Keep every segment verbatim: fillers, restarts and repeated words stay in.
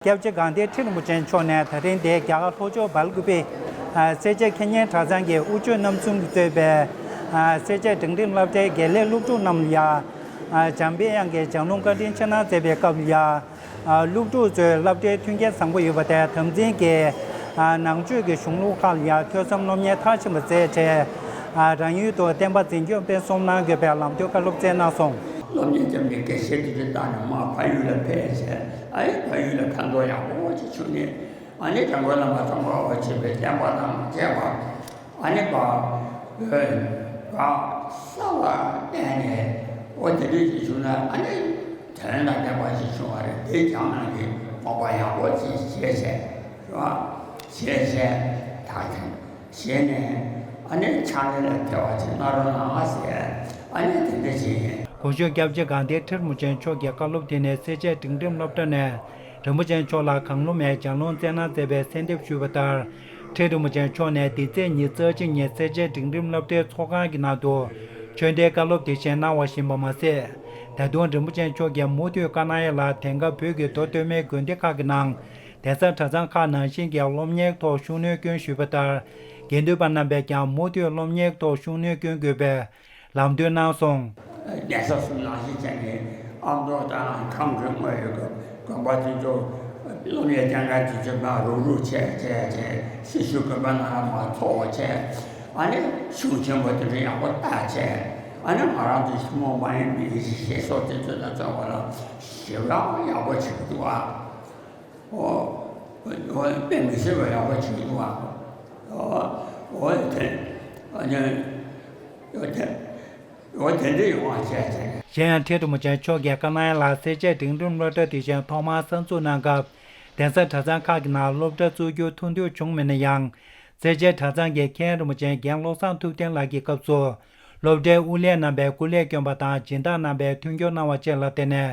སྐྱབས་རྗེ་དགའ་ལྡན་ཁྲི་རིན་པོ་ཆེ་མཆོག་ནས་ད་རིང་འདིར་རྒྱ་གར་ལྷོ་ཕྱོགས་སྦེལ་ཀུ་པེ་སེར་བྱེས་མཁས་སྙན་གྲྭ་ཚང་གི་དབུ་ཆོས་རྣམ་གསུམ་གྱིས་གཙོས་པའི་སེར་བྱེས་སྒྲིང་སྒྲིམ་སློབ་གྲྭའི་དགེ་ལས་སློབ་ཕྲུག་རྣམས་ལ་ཡང་འཇམ་པའི་དབྱངས་ཀྱི་ལྗགས་ལུང་བཀའ་དྲིན་ཆེ་གནང་མཛད་པའི་སྐབས་ལ་ཡང་སློབ་ཕྲུག་ཚོས་སློབ་གྲྭའི་མཐུན་རྐྱེན་བཟང་པོ་ཡོད་པ་དང་། དམ་འཛིན་གྱིས་ནང་ཆོས་ཀྱི་གཞུང་ལུགས་ཁག་ལ་ཡང་ཐོས་བསམ་སློབ་གཉེར་མཐར་ཕྱིན་པ་མཛད་བྱས། རང་ཡུལ་དུ་བསྟན་པ་འཛིན་སྐྱོང་སྤེལ་གསུམ་གནང་དགོས་པའི་ལམ་སྟོན་བཀའ་སློབ་སྩལ་གནང་སོང་། སློབ་གཉེར་ཙམ་གྱི་དགེ་བཤེས་དེ་ཚོ་བཏང་ནས་མར་ཕ་ཡུལ་ལ་ཕེབས་བྱས། ཨ་ཡེ་ཕ་ཡུལ་ལ་ཁ་འདོན་ཡག་པོ་ཅིག་བྱུང་ནས། ཨ་ནི་དྲང་པོ་བླ་མ་ཙོང་ཁ་པ་ཆེན་པོའི་བསྟན་པ་དང་བཅས་པ། ཨ་ནི་བ་བ་གསར་བ་བསྟན་ནས། འོ་དེ་འདྲ་ཅིག་བྱུང་ན་ཨ་ནི་དོན་དང་ལྡན་པ་ཞིག་བྱུང་བ་རེད། དེ་རྒྱང་ནང་གི་དཔོག་པ་ཡག་པོ་ཅིག་བྱས་བྱས། རེད་བ། བྱས་བྱས་ད་ཐེངས་བྱས་ནས་ཨ་ནི་ཕྱག་ལས་ལ་དེ་བ་ཅིག་གནང་རོགས་གནང་ཟེར། ཨ་ནི་དེ་འདྲ་བྱས་ཡིན། གོང་ཞུས་སྐྱབས་རྗེ་དགའ་ལྡན་ཁྲི་རིན་པོ་ཆེ་མཆོག་གི་བཀའ་སློབ་དེ་ནི་སེར་བྱེས་སྒྲིང་སྒྲིམ་སློབ་གྲྭ་ནས་རིན་པོ་ཆེ་མཆོག་ལ་གང་བློ་མེད་ལྗགས་ལུང་སྩལ་གནང་མཛད་པའི་གསལ་འདེབས་ཞུས་པ་ལྟར། ཁྲི་རིན་པོ་ཆེ་མཆོག་ནས་འདི་ཚེས་ཉི་ཤུ་རྩ་གཅིག་ཉིན་སེར་བྱེས་སྒྲིང་སྒྲིམ་སློབ་གྲྭའི་ཚོགས་ཁང་གི་ནང་དུ་ཆོས་འབྲེལ་བཀའ་སློབ་དེ་བཞིན་གནང་བ་ཞིག་ཡིན་པ་མ་ཟད། ད་དུང་རིན་པོ་ཆེ་མཆོག་གིས་མུ་མཐུད་བཀའ་གནང་ཡ་ལ་དེང་སྐབས་བོད་ཀྱི་མདོ་སྟོད་སྨད་དགོན་སྡེ་ཁག་གི་ནང་གདན་ས་གྲྭ་ཚང་ཁག་ནང་བཞིན་གྱི་སློབ་གཉེར་ཐོག་ཤུགས་སྣོན་སྐྱོན་ཞུས་པ་ལྟར། དགེ་འདུན་པ་རྣམ་པས་ཀྱང་མུ་མཐུད་སློབ་གཉེར་ཐོག་ཤུགས་སྣོན་སྐྱོན་དགོས་པའི་ལམ་སྟོན་གནང་སོང་། གདན་ས་གསུམ་ནང་བཞིན་བྱས་ནས་ཨ་མདོ་དང་ཁམས་ཀྱི་དངོས་ཡོད་དགོན་པ་དེ་ཚོ་སློབ་གཉེར་སྤྱན་སྔར་དུ་ཆུད་པ་རུག་རུག་བྱས་བྱས་བྱས། སྲི་ཞུ་དགོན་པ་ནང་ལ་མར་ཚོགས་བྱས། ཨ་ནི་གཞུང་ཆེན་པོ་དེ་འདྲ་ཡག་པོ་བལྟས་བྱས། ཨ་ནི་ང་རང་ཚོ་ཐུན་མོང་མ་ཡིན་པའི་ཞེས་སོགས་དེ་ཚོ་ལ་བརྩོན་པ་ལ་ཞེ་དྲག་ཡག་པོ་བྱེད་ཀྱི་འདུག་ཨ། འོ། འོ་དཔེ་མི་སྲིད་པ་ཡག་པོ་བྱེད་ཀྱི་འདུག་ཨ། འོ། འོ་དེ། ཨ་ནི། འོ་དེ། འོ་དེ་འདྲ་ཡོང་བ་བྱས་བྱས། གཞན་ཡང་ཁྲི་རིན་པོ་ཆེ་མཆོག་གིས་བཀའ་གནང་ཡ་ལ་སེར་བྱེས་སྒྲིང་སྒྲིམ་སློབ་གྲྭ་དེ་བཞིན་ཐོག་མར་གསར་འཛུགས་གནང་སྐབས། གདན་ས་གྲྭ་ཚང་ཁག་གི་ནང་སློབ་གྲྭ་བཙུགས་རྒྱུ་ཐུགས་འདུན་བྱུང་མེད་ན་ཡང་། སེར་བྱེས་གྲྭ་ཚང་གི་མཁན་རིན་པོ་ཆེ་རྒན་བློ་བཟང་ཐུབ་བསྟན་ལགས་ཀྱི་སྐབས་སུ། སློབ་གྲྭའི་དབུ་ལས་རྣམ་པས་སྐུ་ལས་བསྐྱོན་པ་དང་སྦྱིན་བདག་རྣམ་པས་མཐུན་འགྱུར་གནང་བ་བཅས་ལ་བརྟེན་ནས།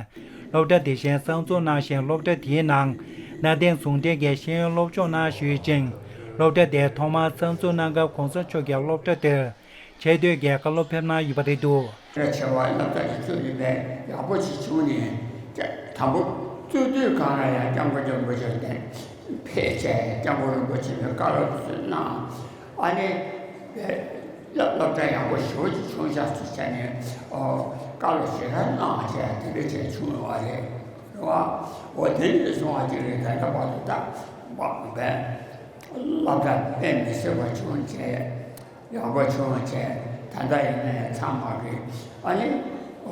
སློབ་གྲྭ་དེ་བཞིན་གསར་འཛུགས་གནང་ཞིང་། སློབ་གྲྭ་དེའི་ནང་གནའ་དེང་ཟུང་འབྲེལ་གྱི་ཤེས་ཡོན་སློབ་སྦྱོང་གནང་ཞུ་ཡོད་ཅིང་། སློབ་གྲྭ་དེ་ཐོག་མར་གསར་འཛུགས་གནང་སྐབས་གོང་ས་མཆོག་གིས་སློབ་གྲྭ་དེར་ཆེ་བསྟོད་ཀྱི་བཀའ་སློབ་ཕེབས་གནང་ཡོད་པ་རེད་འདུག། གལ་ཆེ་བ་སློབ་གྲྭ་ཞིག་བཙུགས་ཡོད་པས་ཡག་པོ་ཞིག་བྱུང་ནས། དང་པོ་བཙུགས་དུས་སྒང་ལ་ཡང་སྐྱབས་མགོན་རིན་པོ་ཆེ་དེ་ཕེབས་བྱས་སྐྱབས་མགོན་རིན་པོ་ཆེ་གི་བཀའ་སློབ་ཚོ་གནང་། ཨ་ནི་སློབ་སློབ་གྲྭ་ཡག་པོ་ཞེ་པོ་ཅིག་བྱུང་ཤག་ཟེར་བྱས་ནས། ཨོ། བཀའ་སློབ་ཞེ་དྲག་གནང་བྱས་དེ་འདྲ་བྱས་བྱུང་ཡོད་པ་རེད། རེད་བ། འོ་དེ་འདྲ་སོང་བ་ཅིག་རེད། ད་ལྟ་བར་དུ་ད་བ་བས་སློབ་གྲྭ་དཔེ་མི་སྲིད་པ་བྱུང་བྱས། ཡག་པོ་བྱུང་བྱས། ད་ལྟ་ཡིན་ན་ཡང་ཚང་མ་གི་ཨ་ནི།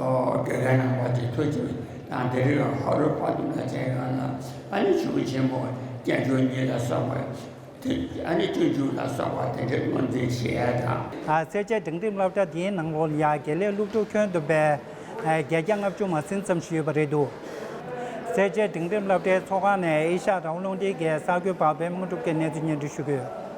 ཨོ། དགེ་རྒན་རྣམ་པ་གི་ཐུགས་རྗེ་དང་དེ་རིང་ཧ་རུ་ཕ་དུ་ན་བྱས་ཡོང་ན། ཨ་ནི་གཞུང་ཆེན་མོ་སྐྱབས་མགོན་ཉིད་ལ་སོགས་པ་དེ། ཨ་ནི་སྤྱོད་འཇུག་ལ་སོགས་པ་དེ་འདྲའི་ངོས་འཛིན་བྱེད་ཡ་དང་། ཨ། སེར་བྱེས་སྒྲིང་སྒྲིམ་སློབ་གྲྭ་འདིའི་ནང་ལོགས་ལ་ཡང་དགེ་ལས་སློབ་ཕྲུག་ཁྱོན་བསྡོམས་པས་བརྒྱད་བརྒྱ་ལྔ་བཅུ་མ་ཟིན་ཙམ་ཞིག་ཡོད་པ་རེད་འདུག། སེར་བྱེས་སྒྲིང་སྒྲིམ་སློབ་གྲྭའི་ཚོགས་ཁང་ནས་ཨེ་ཤ་ཡ་རང་དབང་རླུང་འཕྲིན་གྱི་གསར་འགོད་པ་པད་མ་དངོས་གྲུབ་ཀྱིས་གནས་ཚུལ་སྙན་སྒྲོན་ཞུ་གི་ཡོད།